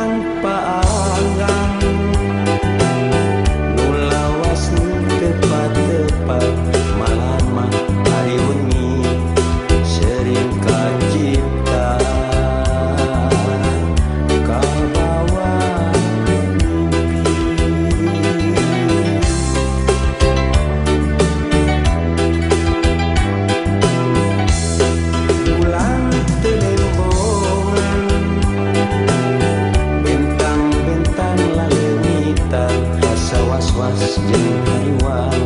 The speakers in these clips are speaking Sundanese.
Sanajan paanggang nu lawas tepat-tepat malam hari wengi sering kacipta kabawa mimpi. Bulan telembongan bentang-bentang laleungitan rasa was-was jeung hariwang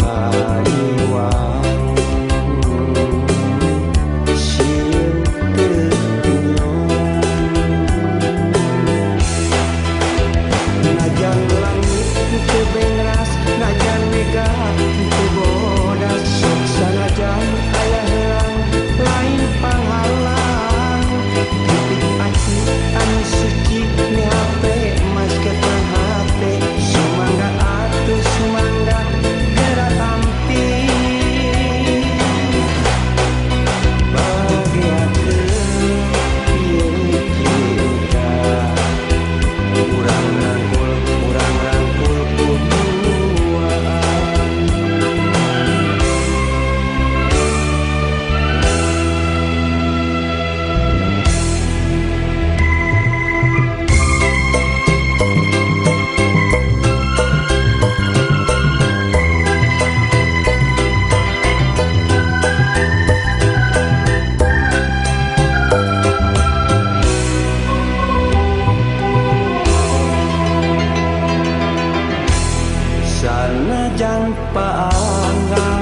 hariwang sieun teu nyoan. Najan langit teu bengras, najan mega teu bodas, sok sanajan aya helang lain panghalang. Titik ati anu suci mihape mas ketang hate, sumangga atuh sumangga geura tampi. Bagiakeun ieu cinta, urang rangkul ku duaan. Sanajan paanggang